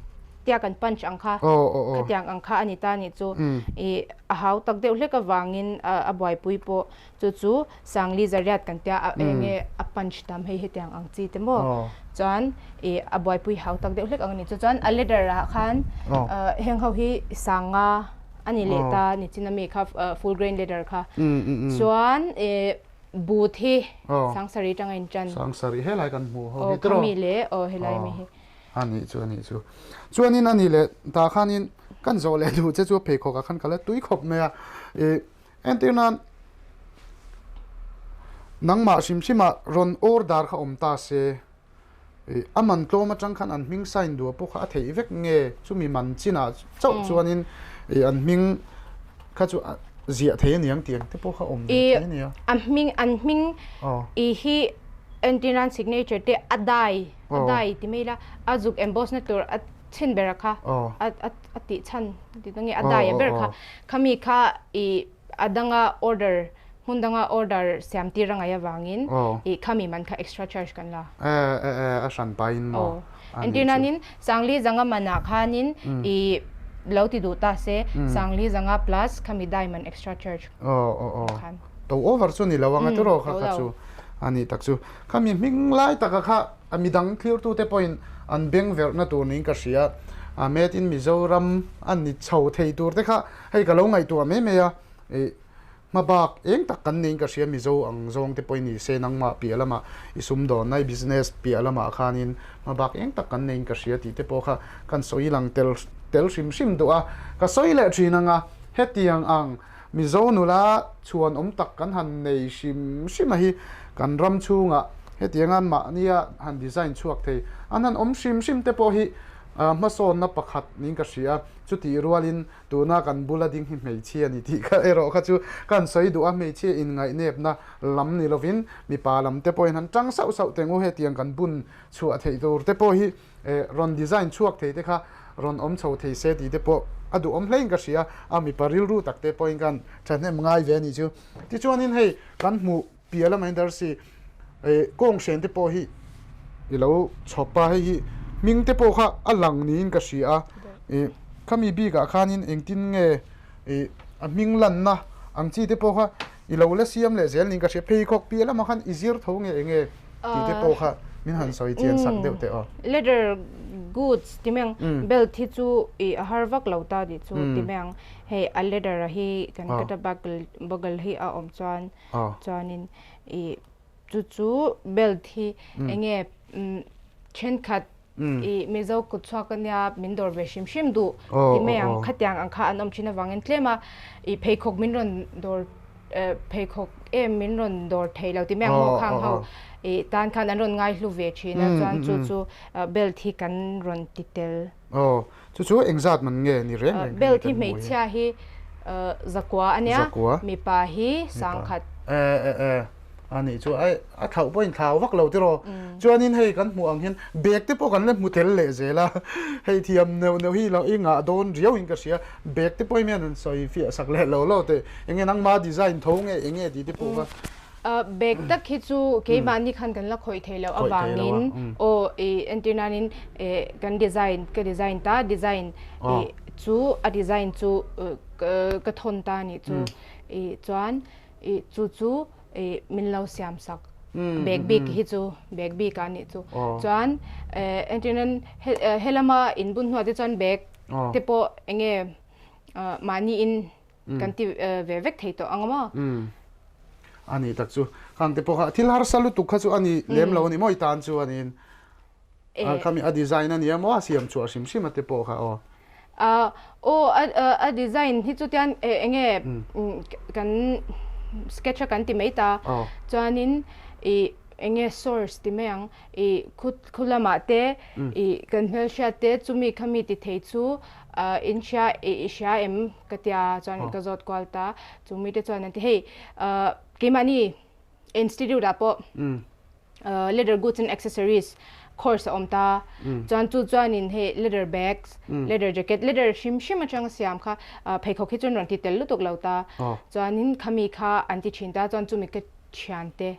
Speaker 2: tia kan punch ang kha khatiang ang kha a ni ta nih chu i a hau tak deuh hlek avangin a buaipui pawh chu chu Sangli Zariat kan tia a eng nge a punch tam hei hetiang ang chi te maw chuan i a buaipui hau tak deuh hlek ang a ni chu chuan a leather ah khan heng ho hi sanga a ni leh ta nichin ami kha full grain leather kha chuan i Boot hi Sangsari tanga in tan.
Speaker 1: Sangsari helai kan hmuh ho hi tiraw?
Speaker 2: Aw khami le aw helai mi hi.
Speaker 1: A nih chu a nih chu. Chuanin a nih leh tah khanin kan zawh leh duh che chu pheikhawk ah khan ka la tui khawp mai a. I entir nan nangmah hrim hrim ah rawn order kha awm ta se A man tlawm atang khan an hming sign duah pawh kha a theih vek nge chumi man chinah chauh chuanin an hming kha chu ziah thei a ni ang tih ang te pawh kha awm ve thei a nia.
Speaker 2: A hming an hming i hi entirnan signature te a dai a dai ti mai ila a zuk emboss na tur a chhin ber a kha a tih chhan ti ta nge a dai a ber kha khami kha i a danga order Hmun danga order siam tir a ngaih avangin i khami man kha extra charge kan la.
Speaker 1: E e e a hran pahin maw?
Speaker 2: Aw. Entir nanin Sangli zanga manah khanin i lo ti duh ta se Sangli zanga plus khami dai man extra charge
Speaker 1: Aw aw aw. Khan. To over chu ni lo anga tiraw kha kha chu a nih tak chu. Khami hming lai taka kha a midang thlirtute pawhin an beng verhna tur niin ka hria. Made in Mizoram a ni chho thei tur te kha hei ka lo ngaihtuah mai mai a, ih hmabak eng tak kan niin ka hria Mizo ang zawng te pawh i ni se nangmah piah lamah i sumdawnna i business piah lamah khanin hmabak eng tak kan neiin ka hria tih te pawh kha kan sawi lang tel tel hrim hrim duh a, ka sawi leh thin ang a, hetiang ang Mizo nula chhuan awm tak kan han nei hrim hrim a hi kan ram chhungah hetianga mahnia han design chhuak thei an han awm hrim hrim te pawh hi hmasawnna pakhat niin ka hria a, chutih rualin tuna kan bula ding hi hmeichhia ni tih kha erawh kha chu ka han sawi duh a, hmeichhia inngaih-nepna lam ni lovin mipa lam te pawhin han tang sauh sauh teng u hetiang kan bun chhuah theih tur te pawh hi rawn design chhuak thei te kha rawn awm chho thei se tih te pawh a duhawm hlein ka hria a, mipa rilru tak te pawhin khan thahnem ngai ve a nih chu. Tichuanin hei kan hmuh piah lamah hian Darcy kawng hren te pawh hi i lo chhawp a, hei hi hming te pawh kha a lang niin ka hria a, khami bikah khanin engtin nge a hming lanna ang chi te pawh kha i lo la siam leh zel niin ka hria, pheikhawk piah lamah khan i zir tho nge eng nge tih te pawh kha min han sawi chian sak deuh teh aw.
Speaker 2: Leather goods ti mai ang, belt hi chu i a har vak lo ta tih chu ti mai ang, hei a leather a hi kan kata buckle buckle hi a awm chuan chuanin i chu chu belt hi eng nge thenkhat I Mizo kut chhuak ania min dawr ve hrim hrim duh ti mai ang. Khatiang ang kha an awm thin avangin tlem a i pheikhawk min rawn dawr pheikhawk em min rawn dawr thei lo ti mai ang maw khang ho i tan khan an rawn ngaihlu ve thin a chuan chu chu belt hi kan rawn ti tel.
Speaker 1: Aw chu chu engzat man nge ni reng reng
Speaker 2: Belt hi hmeichhia hi zakua ania mipa hi sangkhat.
Speaker 1: E e e A nih chu ai a thlauh pawhin thlau vak lo tiraw. Chuanin hei kan hmuh ang hian bag te pawh kan la hmu tel leh zel a, hei thiam neuh neuh hi lo i ngah dawn riau in ka hria. Bag te pawh hi mian an sawi fiah sak leh lo lo teh. Enge nangma design tho nge enge tih te pawh kha.
Speaker 2: Bag tak hi chu keimahni khan kan la khawih thei loh avangin aw i entir nanin kan design ka design ta design i chu a design chu ka thawn ta a nih chu i chuan I chu chu i min lo siam sak bag bik hi chu bag bik a nih chu chuan entirnan helama in bun hnuah te chuan bag te pawh enge mahni in kan ti ve vek thei tawh ang maw
Speaker 1: a nih tak chu khang te pawh kha thil harsa lutuk kha chu a ni lem lo a ni maw i tan chu a niin Khami a design a nia maw a siam chhuah hrim hrim a te pawh kha aw.
Speaker 2: Aw a design hi chu tian enge kan sketch a kan ti mai ta chuanin i enge source ti mai ang i khu lamah te i kan hmelhriat te chumi khami ti thei chu in hria i hria em ka tia chuan ka zawt kual ta chumi te chuan an ti hei keimahni institute ah pawh leather goods and accessories course a awm ta chuan chu chuanin hei leather bags leather jacket leather hrim hrim atanga siam kha pheikhawk hi chuan rawn ti tel lutuk lo ta chuanin khami kha an ti thin ta chuan chumi ka thian te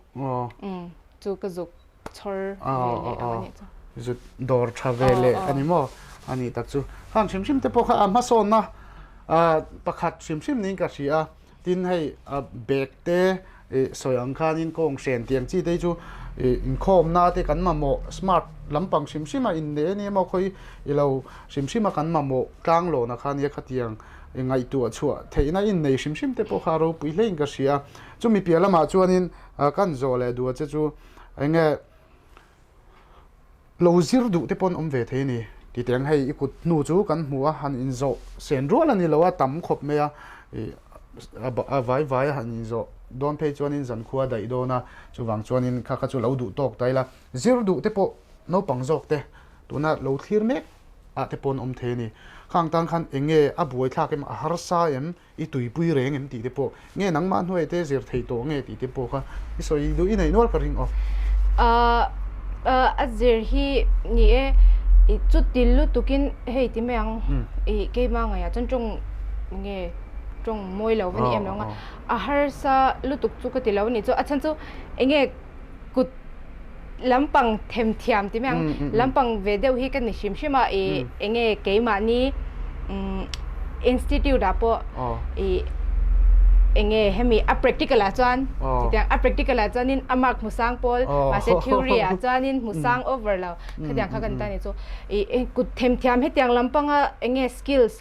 Speaker 2: chu ka zuk chhawr ve leh ang anih chu
Speaker 1: zut dawr tha ve leh ani maw ani tak chu khang hrim hrim te pawh kha a hmasawnna pakhat hrim hrim niin ka hria a Tin hei bag te ih sawi ang khanin kawng hren tih ang chi te hi chu ih inkhawmna te kan mamawh smart lampang hrim hrim a inneih a nia maw khawi i lo hrim hrim a kan mamawh tlang lawna kha nia khatiang ngaihtuah chhuah theihna innei hrim hrim te pawh kha a ropui hlein ka hria. Chumi piah lamah chuanin kan zawh leh duh che chu eng nge Lo zir duh te pawn awm ve thei a ni. Titeng hei i kut hnu chu kan hmu a, han inzawh sen rual a ni lo a, tam khawp mai a, ih a vai vai a han inzawh dawn phei chuanin zankhua a daih dawn a, chuvang chuanin kha kha chu lo duh tawk ta ila. Zir duh te pawh naupang zawk te tuna lo thlir mek ah te pawn awm thei a ni. Khang tan khan eng nge a buaithlak em, a harsa em? I tuipui reng em tih te pawh nge nangmah hnuai te zir thei tawh nge tih te pawh kha i sawi duh i neih nual ka ring aw.
Speaker 2: A zir hi ni e, i chuti lutukin hei ti mai ang i keimah ngaiah chuan tawng nge tawng mawi lo va ni em lo ang a, a harsa lutuk chu ka ti lo a nih chu a chhan chu enge kut lampang themthiam ti mai ang lampang ve deuh hi ka ni hrim hrim a ih eng nge keimahni institute ah pawh ih enge hemi a practical ah chuan chutiang a practical ah chuanin a mark hmu sang pawl mahse theory ah chuanin hmu sang over lo khatiang kha kan ta ni chu i kut themthiam hetiang lampanga enge skills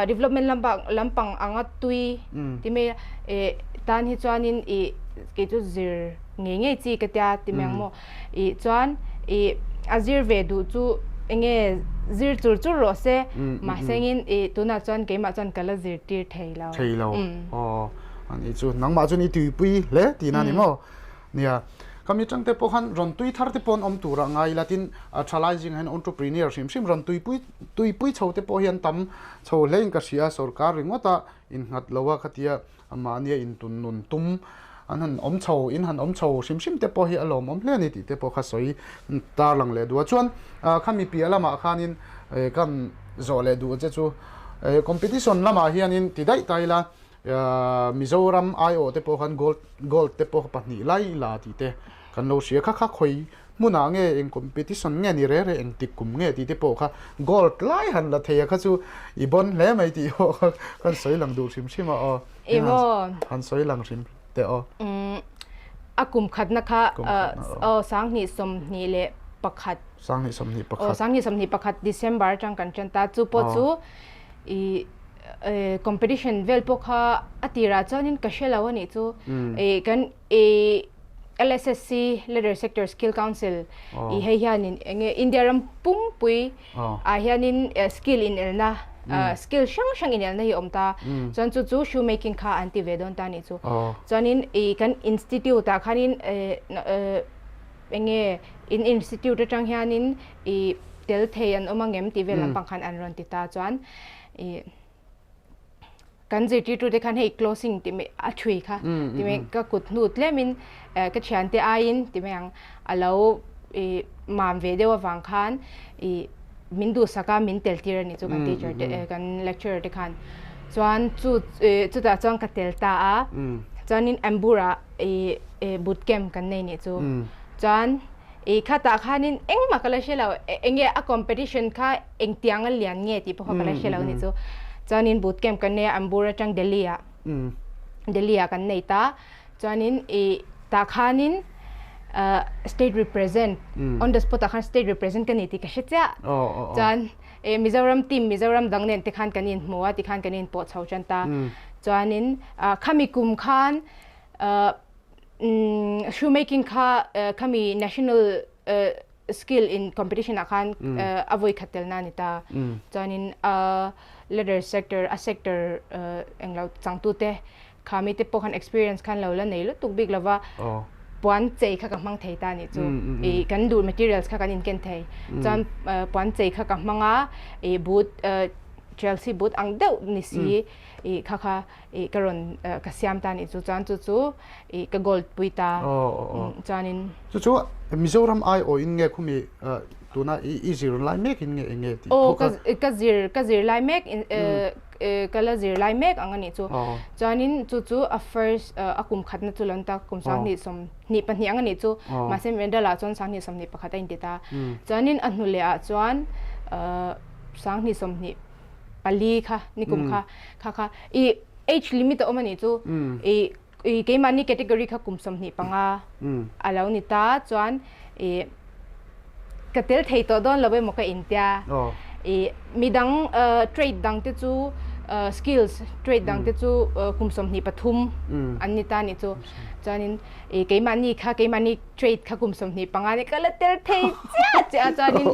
Speaker 2: development lampang lampang anga tui ti mai a tan hi chuanin i kei chu zir ngei ngei chi ka tia ti mai ang maw I chuan i a zir ve duh chu enge zir chur chur rawh se mahsengin i tunah chuan keimah chuan ka la zirtir thei lo.
Speaker 1: Thei lo. Aw ani chu nangmah chuan i tuipui hle tihna a ni maw? Nia khami atang te pawh khan rawn tui thar te pawh an awm turah ngai ila tin a thalai zingah hian entrepreneur hrim hrim rawn tuipui tuipui chho te pawh hi an tam chho hle in ka hria sorkar ringawt a innghat lo a khatia Mahnia intun nun tum an han awm chho, in han awm chho hrim hrim te pawh hi a lawmawm hle a ni tih te pawh kha sawi tarlang leh duh a. Chuan khami piah lamah khanin kan zawh leh duh che chu competition lamah hianin ti daih ta ila Mizoram aiawh te pawh khan gold gold te pawh pahnih lai la tih te kan lo hria kha kha khawi hmunah nge eng competition nge ni rere eng tik kum nge tih te pawh kha gold lai han la thei a kha chu i bon hle mai tih pawh kha kan sawi lang duh hrim hrim a aw han sawi lang hrim teh aw.
Speaker 2: A kum khatna kha aw 2021.
Speaker 1: 2021.
Speaker 2: Aw 2021 December atang kan tan ta chu pawh chu i competition vel pawh kha a tirah chuanin ka hre lo a nih chu i kan I LSSC, Leather Sector Skill Council, i hei hianin enge India ram pumpui ah hianin skill inelna, skill hrang hrang inelna hi a awm ta. Chuan chu chu shoe making kha an ti ve dawn ta anih chu. Chuanin i kan institute ah khanin enge in institute atang hianin i tel thei an awm angem tih vel lampang khan an rawn ti ta. Chuan i Kan zirtirtute khan hei closing tih mai a thui kha tih mai ka kut hnu tlemin ka thiante aiin tih mai ang a lo i mam ve deuh avang khan i min duhsak a min tel tir a nih chu kan teacher te kan lecturer te khan chuan chu chutah chuan ka tel ta a chuanin Ambur-ah i boot camp kan nei nih chu chuan I khatah khanin engmah ka la hre lo, enge a competition kha engtianga lian nge tih pawh kha ka la hre lo ni chu. Chuanin boot camp kan nei a, Ambur atang Delhi ah, Delhi ah kan nei ta. Chuanin i tah khanin state represent, on the spot ah khan state represent ka ni tih ka hre chiah. Chuan Mizoram team, Mizoram dang nen te khan kan inhmu a, tikhan kan inpawh chho tan ta. Chuanin khami kum khan Shoemaking kha khami national skill in competition ah khan a voi khat tel na ni ta. Chuanin leather sector a sector englo changtu te khami te pawh khan experience khan lo la nei lutuk bik lova puan chei kha ka hmang thei ta ni chu. I kan duh materials kha kan in ken thei. Chuan puan chei kha ka hmang a i boot Chelsea boot ang deuh ni si i kha kha i ka rawn ka siam ta nih chu chuan chu chu i ka gold pui ta chuanin
Speaker 1: chu chu Mizoram ai aw in nge khumi tuna i zir lai mek in nge enge ti
Speaker 2: aw ka ka zir ka zir lai mek ka la zir lai mek ang ani chu chuanin chu chu a first a kum khat na chu lon ta kum 22 ang ani chu mahse medal ah chuan 2021 a in ti ta chuanin a hnu leh ah chuan 2020 pali kha nikum kha kha kha i age limit a awm ani chu i i keimahni category kha kum 25 a lo ni ta chuan i ka tel thei tawh dawn lo emaw ka intia i midang trade dang te chu skills trade dang te chu kum 23 an ni ta ni chu chuanin i keimahni kha keimahni trade kha kum 25 ni ka la tel thei chiah chiah a chuanin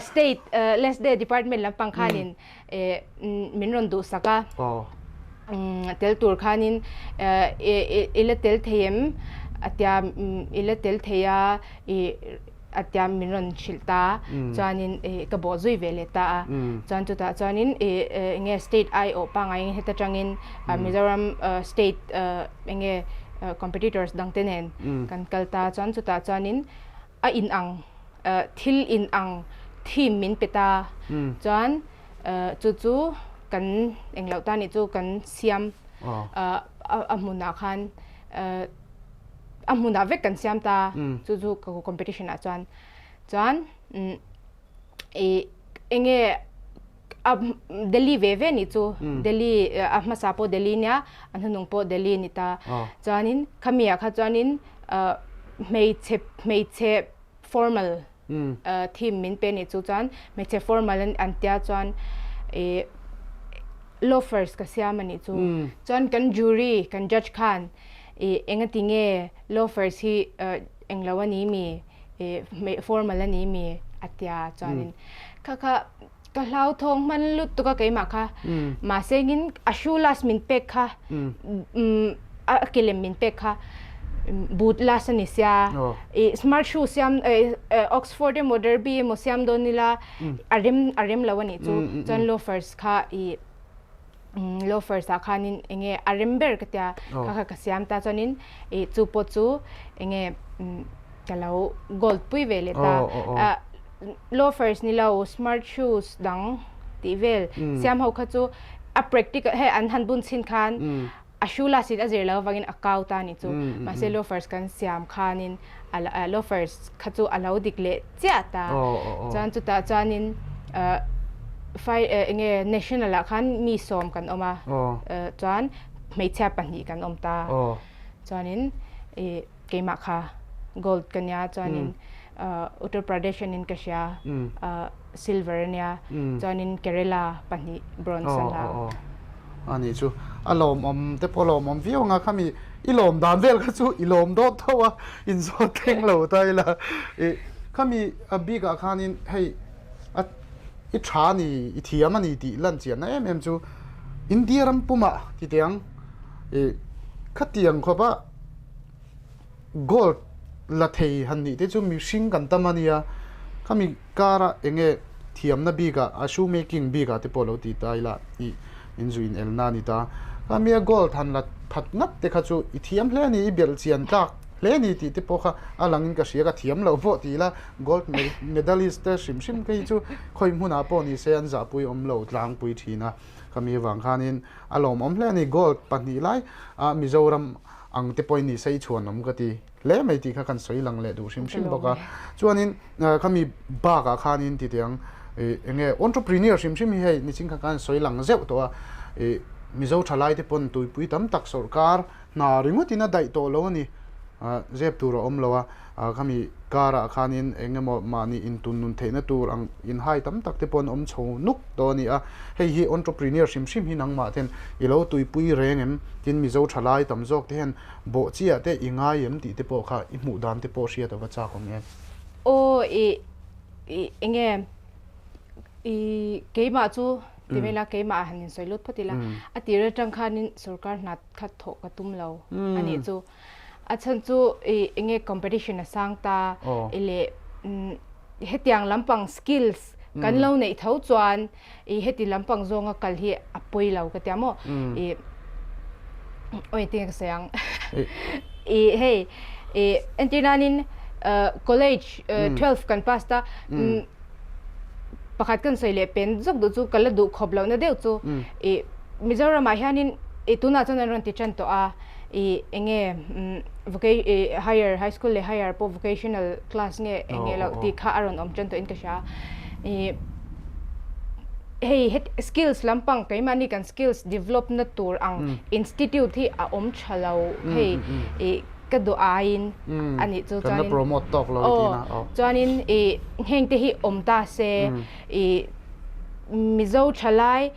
Speaker 2: state lesde department lampang khanin min rawn duhsak a tel tur khanin i la tel thei em atia i la tel thei a i atia min rawn hrilh ta chuanin ka bawh zui ve leh ta a chuan chutah chuanin enge state aiawh pangngai heta tangin Mizoram state enge competitors dangte nen kan kal ta chuan chutah chuanin a inang thil inang theme min pe ta chuan chu chu kan englo ta nih chu kan siam a hmunah khan a hmunah vek kan siam ta chu chu competition ah chuan chuan i enge. A Delhi ve ve nih chu. Delhi a hmasa pawh Delhi nia, a hnunung pawh Delhi ni ta. Chuanin khami ah kha chuanin hmeichhe hmeichhe formal theme min pe nih chu chuan hmeichhe formal an tia chuan ih loafers ka siam a nih chu. Chuan kan jury kan judge khan ih engati nge loafers hi englo a ni mi ih formal a ni mi a tia chuanin kha kha Ka hlauthawng hman lutuk a keimah kha. Mahse engin a shoe last min pek kha a kilem min pek kha boot last a ni sia. I smart shoe siam Oxford emaw Derby emaw siam dawn ila a rem a rem lo a nih chu. Chuan loafers kha i loafers ah khanin enge a rem ber ka tia kha kha ka siam ta chuanin i chu pawh chu enge ka lo gold pui ve leh ta. Loafers ni lo smart shoes dang tih vel siam ho kha chu a practical hei an han bun chhin khan a shoe last in a zir lo avangin a kau ta ni chu mahse loafers kan siam khanin loafers kha chu a lo dik leh chiah ta chuan chutah chuanin enge national ah khan mi sawm kan awm a chuan hmeichhia pahnih kan awm ta chuanin ih keimah kha gold ka nia chuanin Uttar Pradesh anin ka hria silver ania chuanin Kerala pahnih bronze an la.
Speaker 1: Ani chu a lawmawm te pawh a lawmawm viau anga khami i lawm dan vel kha chu i lawm dawt tho a inzawt thleng lo ta ila i khami a bik ah khanin hei a i tha a ni i thiam a ni tih lan chianna em em chu India ram pumah titiang i khatiang khawp a Gold la thei han nih te chu mihring kan tam a nia, khami kara eng nge thiamna bikah a shoe making bikah te pawh lo ti ta ila ih in zu in elna a ni ta. Khamia gold han la that ngat te kha chu i thiam hle a ni, i belh chian tlak hle a ni tih te pawh kha a langin ka hria, ka thiam loh pawh ti ila gold medalist te hrim hrim phei chu khawi hmunah pawh ni se an zahpui awm lo tlangpui thin a, khami avang khanin a lawmawm hle a ni. Gold pahnih lai a Mizoram ang te pawhin ni se i chhuanawm ka ti hle mai tih kha kan sawi lang leh duh hrim hrim bawk a. Chuanin khami bakah khanin ti teh ang eng nge entrepreneur hrim hrim hi hei nichin kha khan sawi lang zeuh tawh a, ih Mizo thalai te pawn tuipui tam tak sawrkar hna ringawtin a daih tawh lo a ni, zep tur a awm lo a. Khami karah khanin eng emaw mahni intun nun theihna tur ang inhai tam tak te pawh an awm chho nuk tawh a ni a. Hei hi entrepreneur hrim hrim hi nangmah ten i lo tuipui reng em? Tin Mizo thalai tam zawk te hian bawh chiah te i ngai em tih te pawh kha i hmuh dan te pawh hriat a va chak awm em?
Speaker 2: Aw i i enge i keimah chu ti mai la keimah ah han insawi lut phawt ila a tir atang khanin sorkar hna kha thawh ka tum lo a nih chu. A chhan chu i enge competition a sang ta i leh hetiang lampang skills kan lo neih tho chuan i heti lampang zawnga kal hi a pawi lo ka tia maw i oi tinge ka sawi ang i hei i entir nanin college 12 kan pass ta pakhat kan sawi leh pen zawk duh chu ka la duh khawp lohna deuh chu i Mizoramah hianin i tunah chuan an rawn ti tan tawh a i enge higher high school leh higher pawh vocational class nge enge loh tih kha a rawn awm tan tawhin ka hria i hei het skills lampang keimahni kan skills develop na tur ang institute hi a awm tha lo hei i ka duh aiin a nih chu
Speaker 1: chuanin promote tawk lo tihna
Speaker 2: aw chuanin i heng te hi awm ta se i Mizo thalai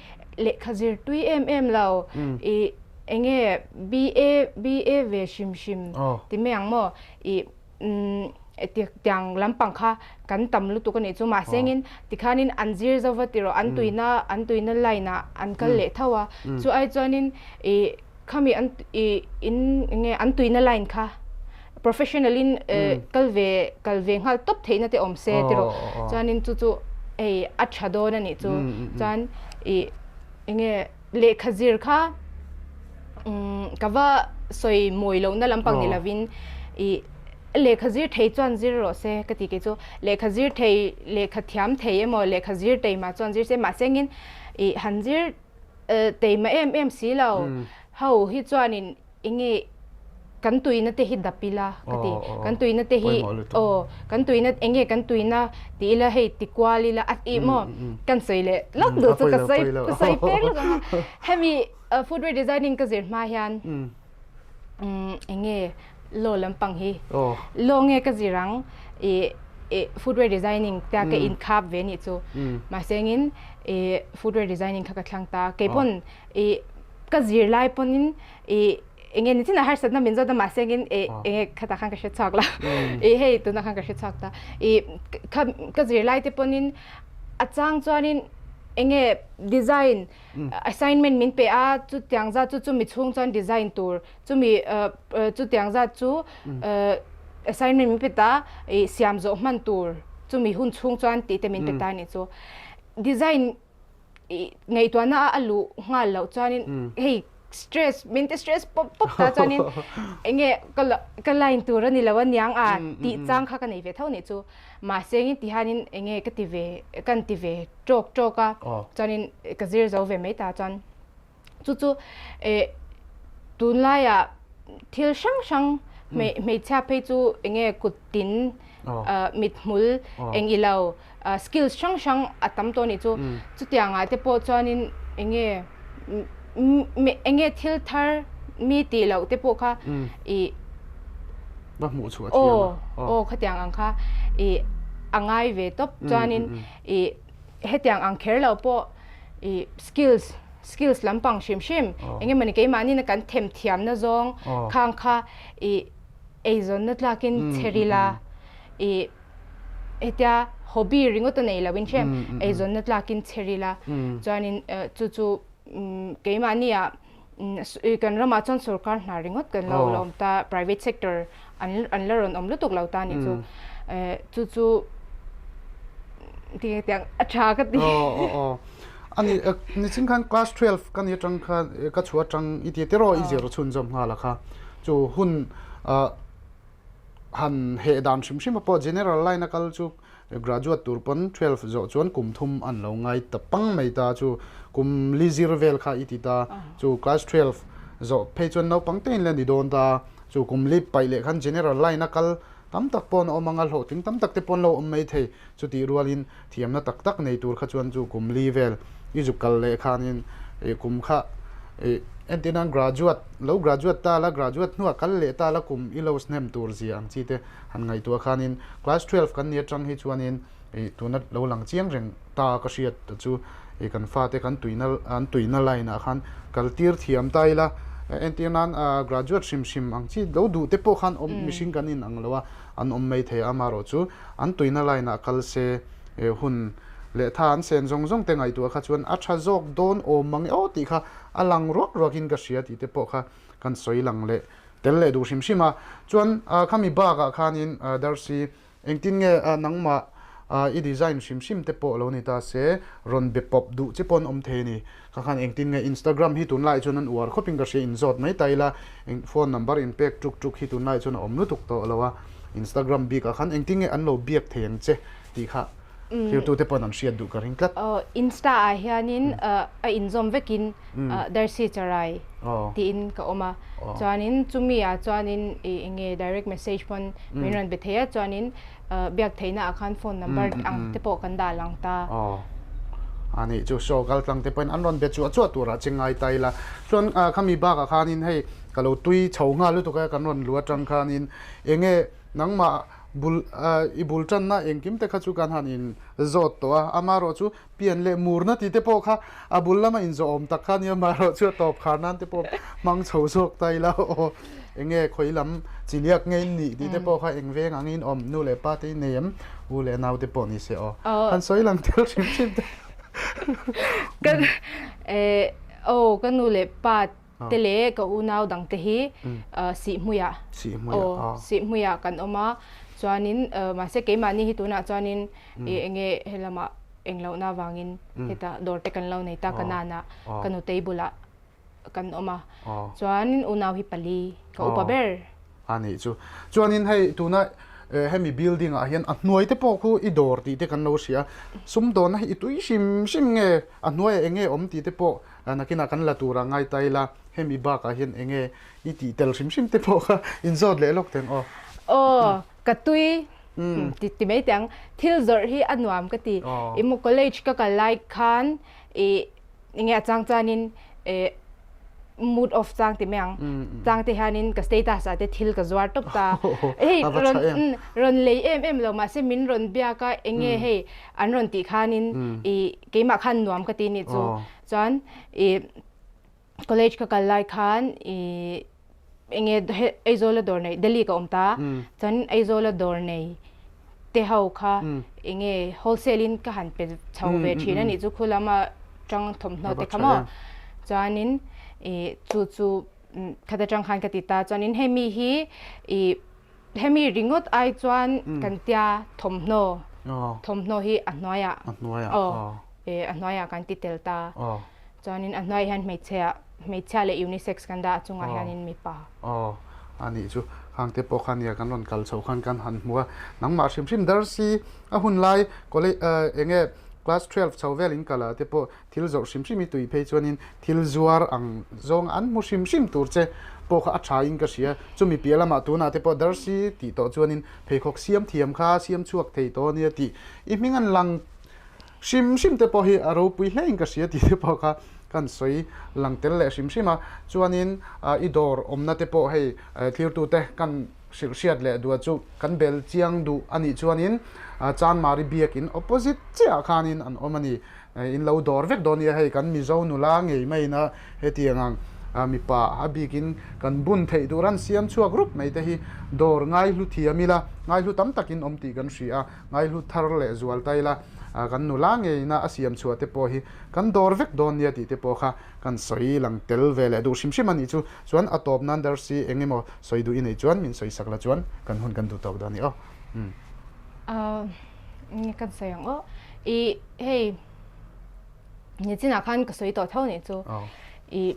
Speaker 2: lehkha zir tui em em lo i enge BA BA ve hrim hrim ti mai ang maw i tiang lampang kha kan tam lutuk a nih chu mahse engin tikhanin an zir zo va tiraw an tuina an tuina line ah an kal leh tho a chu ai chuanin i khami an i in enge an tuina line kha professional in kal ve kal ve nghal tawp theihna te awm se tiraw chuanin chu chu hei a tha dawn a nih chu chuan i enge lehkha zir kha ka va sawi mawi lohna lampang ni lovin i lehkha zir thei chuan zir rawh se ka ti kei chu lehkha zir thei lehkha thiam thei emaw lehkha zir teima chuan zir se mahse engin i han zir teima em em si lo ho hi chuanin enge. Kan tuina te hi dap ila ka ti. Kan tuina te hi aw kan tuina eng nge kan tuina ti ila hei ti kual ila a tih maw kan sawi leh lawk duh chu ka sawi ka sawi pek lawk ang a. Hemi footwear designing ka zir hma hian eng nge law lampang hi law nge ka zir ang ih footwear designing tia ka inkhap ve nih chu. Mahse engin ih footwear designing kha ka thlang ta. Keipawn ih ka zir lai pawnin ih enge ni chin a harsatna min zawt a mahse engin e enge khatah khan ka hre chhuak la e hei tunah khan ka hre chhuak ta e kha ka zirlai te pawnin a chang chuanin enge design assignment min pe a chutiang zat chu chumi chhung chuan design tur chumi chutiang zat chu assignment min pe ta e siam zawh hman tur chumi hun chhung chuan tih te min pe ta a nih chu design ngaihtuahna a a luh nghal loh chuanin hei stress min ti stress pawp pawp ta chuanin enge ka ka line tur a ni lo aniang a tih chang kha ka nei ve tho nih chu mahse engin ti hianin enge ka ti ve kan ti ve tawk tawk a chuanin ka zir zo ve mai ta chuan Chu chu tunlaiah thil hrang hrang hmeichhia phei chu enge kut tin mithmul eng ilo skills hrang hrang a tam tawh a nih chu. Chutiangah te pawh chuanin enge enge thil thar mi tih loh te pawh kha ih
Speaker 1: Va hmuh chhuah thiam a.
Speaker 2: Aw khatiang ang kha ih a ngai ve tawp chuanin ih hetiang ang kher lo pawh ih skills skills lampang hrim hrim eng emawni keimahni kan them thiamna zawng khang kha ih eizawnna tlakin chhe rila ih hetia hobby ringawt a nei lo in hrem eizawnna tlakin chhe rila chuanin chu chu keimahni ah kan ramah chuan sorkar hna ringawt kan lo la awm ta private sector an an la rawn awm lutuk lo ta anih chu chu chu tinge tiang a tha ka ti.
Speaker 1: Ani nichin khan class 12 ka ni atang khan ka chhuah atang i ti tiraw i zir chhunzawm nghal a kha chu hun han heh dan hrim hrim a pawh general line a kal chu Graduate tur pawn 12 zawh chuan kum thum an lo ngai ta pang mai ta chu kum li zir vel kha i ti ta chu class 12 zawh phei chuan naupang te in la ni dawn ta chu kum li paih leh khan general line a kal tam tak pawh an awm ang a hlawhtling tam tak te pawh an lo awm mai thei chutih rualin thiamna tak tak nei tur kha chuan chu kum li vel i zuk kal leh khanin ih kum kha ih entir nan graduate lo graduate ta la graduate hnuah kal leh ta la kum i lo hnem tur zia ang chi te Han ngaihtuah khanin class 12 kan ni atang hi chuanin ih tuna lo lang chiang reng ta ka hriat chu ih kan fate kan tuina an tuina line ah khan kal tir thiam ta ila entir nan ah graduate hrim hrim ang chi lo duh te pawh khan awm mihring kan in ang lo a an awm mai thei a amaherawh chu an tuina line ah kal se ih hun leh tha an sen zawng zawng te ngaihtuah kha chuan a tha zawk dawn awm mang e aw tih kha a lang ruak ruak in ka hria tih te pawh kha kan sawi lang leh tel leh duh hrim hrim a. Chuan khami bakah khanin Darcy engtin nge nangmah i design hrim hrim te pawh lo ni ta se rawn be pawp duh che pawh an awm thei a ni. Kha khan engtin nge Instagram hi tunlai chuan an uar khawpin ka hria inzawt mai ta ila phone number inpek tuk tuk hi tunlai chuan a awm lutuk tawh lo a. Instagram bikah khan engtin nge an lo biak thei ang che tih kha thirtute pawhin an hriat duh ka ring tlat.
Speaker 2: Insta ah hianin a inzawm vekin Darcy Charai tiin ka awm a, chuanin chumi ah chuanin ih enge direct message pawn min rawn be thei a, chuanin biak theihna ah khan phone number ang te pawh kan dah lang ta.
Speaker 1: A nih chu show kal tlang te pawhin an rawn be chuah chuah turah che ngai ta ila, chuan khami bakah khanin hei ka lo tui chho nghal lutuk a kan rawn lu atang khanin enge nangmah bul i bul tanna engkim te kha chu kan han in zawt tawh a, amaherawh chu Pian leh murna tih te pawh kha a bul lama inzawh awm tak kha nia amaherawh chu a tawp khar nan te pawh hmang chho zawk ta ila aw enge khawi lam chiliak nge in nih tih te pawh kha eng veng angin awm nu leh pa te in nei em u leh nau te pawh ni se aw han sawi lang tel hrim hrim te.
Speaker 2: Ka aw ka nu leh pa te leh ka unau dang te hi Sihhmuiah aw Sihhmuiah kan awm a chuanin mahse keimahni hi tunah chuanin enge helamah englohna avangin hetah dawr te kan lo nei ta ka nana ka nutei bulah kan awm a chuanin unau hi pali ka upa ber.
Speaker 1: A nih chu. Chuanin hei tuna Hemi building ah hian a hnuai te pawh khu i dawr tih te kan lo hria. Sumdawnna hi i tui hrim hrim nge a hnuaiah eng nge awm tih te pawh nakinah kan la tur ah ngai ta ila hemi bakah hian eng nge i tih tel hrim hrim te pawh kha inzawt leh lawk teng aw.
Speaker 2: Aw ka tui ti ti mai teh ang. Thil zawrh hi a nuam ka ti. Emaw college ka kal lai khan i enge a chang chuanin eh mood off chang ti mai ang chang te hianin ka status ah te thil ka zuar tawp ta hei rawn rawn lei em em lo mahse min rawn biak a enge hei an rawn tih khanin i keimah khan nuam ka ti nih chu chuan i college ka kal lai khan i enge Aizawl a dawr nei Delhi ka awm ta chuan Aizawl a dawr nei te ho kha enge wholesale in ka han pe chho ve thin a nih chu khu lama tang thawmhnaw te kha maw chuanin i chu chu khata tang khan ka ti ta chuanin hemi hi i hemi ringawt ai chuan kan tia thawmhnaw thawmhnaw hi a hnuaiah aw a hnuaiah kan ti tel ta. Chuanin a hnuaiah hian hmeichhia hmeichhia leh unisex kan dah a chungah hianin mipa.
Speaker 1: Aw a nih chu khang te pawh kha nia kan rawn kal chho khan kan han hmu a nangmah hrim hrim Darcy a hun lai college eng nge class 12 chho vel in kal ah te pawh thil zawrh hrim hrim i tui phei chuanin thil zuar ang zawng an hmu hrim hrim tur che pawh kha a tha in ka hria chumi piah lamah tunah te pawh Darcy tih tawh chuanin pheikhawk siam thiam kha siam chhuak thei tawh ania tih i hming an lang Hrim hrim te pawh hi a ropui hle in ka hria tih te pawh kha kan sawi lang tel leh hrim hrim a, chuanin i dawr awmna te pawh hei thlirtute kan hrilh hriat leh duah chu kan bel chiang duh a nih chuanin Chanmari biakin opposite chiah ah khanin an awm a ni. In lo dawr vek dawn nia hei kan Mizo nula ngei maiin a hetiang ang mipa a bikin kan bun theih tur an siam chhuak rup mai te hi dawr ngaihlu thiam ila ngaihlu tam takin awm tih kan hria a. Ngaihlu thar leh zual ta ila, kan nula ngeina a siam chhuah te pawh hi kan dawr vek dawn nia tih te pawh kha kan sawi lang tel ve leh duh hrim hrim a nih chu. Chuan a tawp nan Darcy eng emaw sawi duh i nei chuan min sawi sak la chuan kan hun kan duh tawk dawn a ni aw. Umm.
Speaker 2: Nge kan sawi ang aw. I hei nichinah khan ka sawi tawh tho nih chu. I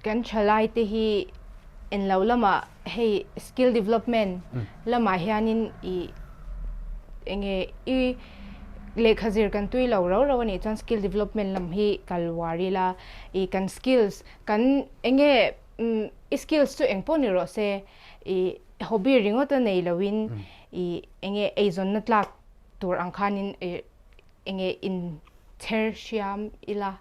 Speaker 2: Kan thalaite hi enlo lamah hei skill development lamah hianin i enge i lehkha zir kan tui lo rau rau a nih chuan skill development lam hi kal uar ila i kan skills kan enge i skills chu eng pawh ni rawh se i hobby ringawt a nei loin i enge eizawnna tlak tur ang khanin i enge in chher hriam ila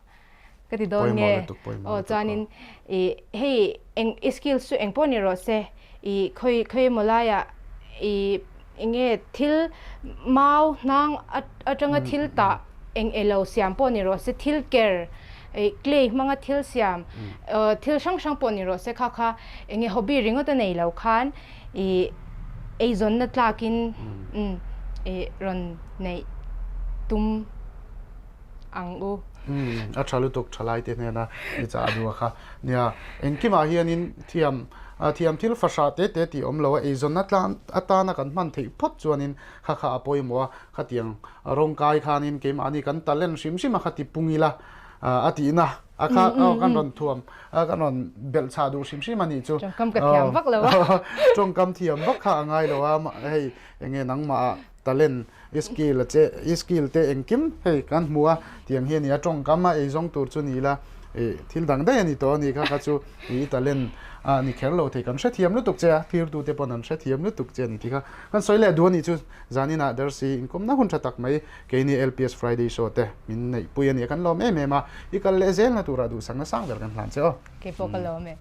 Speaker 2: ka ti dawn nge aw chuanin i hei eng i skills chu eng pawh ni rawh se i khawi khawi emaw laiah i enge thil mau hnang atanga thil tah eng elo siam pawh ni rawh se thil ker i clay hmanga thil siam thil hrang hrang pawh ni rawh se kha kha enge hobby ringawt a nei lo khan i eizawnna tlakin i rawn neih tum ang u.
Speaker 1: A tha lutuk thalai te hnena i chah a duh a kha. Nia, engkimah hianin thiam thiam thil fahrah te te tih awm lo a, eizawnna tlan atana kan hman theih phawt chuanin kha kha a pawimawh a, khatiang rawngkai khanin keimahni kan talent hrim hrim a kha ti pung ila a tihna. A kha aw kan rawn thuam a kan rawn belh chah duh hrim hrim a nih chu.
Speaker 2: Tawngkam ka thiam vak lo a.
Speaker 1: Tawngkam thiam vak kha a ngai lo a hei enge nangmah ah talent i skill a che i skill te engkim hei kan hmu a tiang hi a ni a tawngkam a eizawng tur chu ni ila ih thil dang daih a ni tawh a ni kha kha chu i talent a ni kher lo thei kan hrethiam lutuk che a thirtu te pawn an hrethiam lutuk che a ni tih kha kan sawi leh duh a nih chu zaninah Darcy inkawmna hun tha tak mai Keini LPS Friday Show te min neihpui a nia kan lawm em em a, i kal leh zelna turah duhsakna sang ber kan hlan che aw.
Speaker 2: Keipawh ka lawm e.